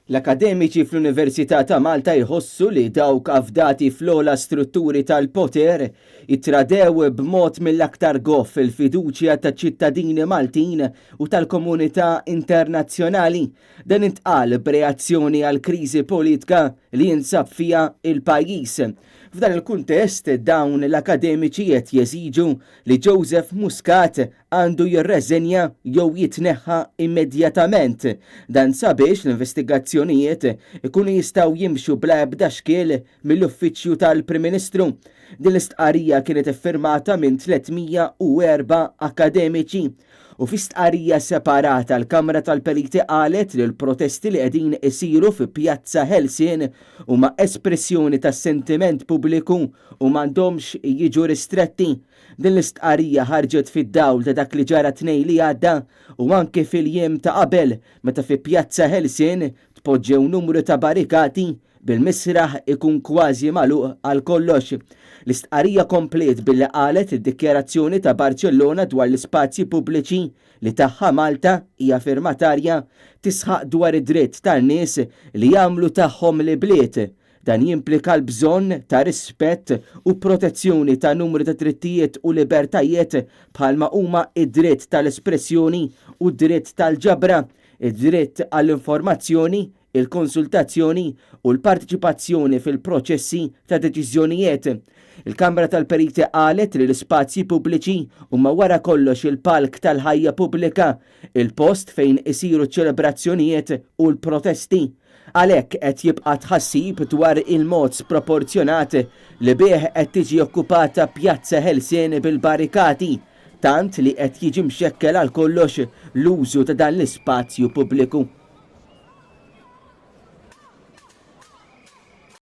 L-akademiċi fl-Università ta' Malta jħossu li dawk afdati fl-ogħla strutturi tal-poter ittradew b'mod mill-aktar goff il-fiduċja taċ-ċittadini Maltin u tal-komunità internazzjonali. Dan intqal b'reazzjoni għall-kriżi politka li jinsab fiha il-pajjiż. F'dan il-kuntest, dawn l-akademiċi qed jeżiġu li Joseph Muscat għandu jirreżenja jew jitneħħa immedjatament. Dan sabiex l-investigazzjonijiet ikunu jistgħu jimxu bla ebda xkiel mill-Uffiċċju tal-Prim Ministru. Din l-istqarrija kienet iffirmata minn 304 akademiċi. U fi stqarrija separata l-Kamra tal-Periti qalet li l-protesti li qegħdin isiru fi Pjazza Ħelsien huma espressjoni tas-sentiment pubbliku u m'għandhomx jiġu ristretti. Din l-istqarrija ħarġet fid-dawl ta' dak li ġara t-Tnejn li għadda u anke fil-jiem ta' qabel meta fi Pjazza Ħelsien tpoġġew numru ta' barrikati bil-misraħ ikun kważi magħluq għal kollox. L-istqarrija kompliet billi qalet li d-Dikjarazzjoni ta' Barċellona dwar l-Ispazji Pubbliċi li tagħha Malta hija firmatarja tisħaq dwar id-dritt tan-nies li jagħmlu tagħhom l-ibliet. Dan jimplika l-bżonn ta' rispett u protezzjoni ta' numru ta' drittijiet u libertajiet bħalma huma d-dritt tal-espressjoni u d-dritt tal-ġabra, id-dritt għall-informazzjoni, il-konsultazzjoni u l-parteċipazzjoni fil-proċessi ta' deċiżjonijiet. Il-Kamra tal-Periti qalet li l-ispazji pubbliċi huma wara kollox il-palk tal-ħajja pubblika, il-post fejn isiru ċ-ċelebrazzjonijiet u l-protesti. Għalhekk qed jibqa' tħassib dwar il-mod sproporzjonat li bih qed tiġi okkupata Pjazza Ħelsien bil-barrikati, tant li qed jiġi mxekkel għal kollox l-użu ta' dan l-ispazju pubbliku.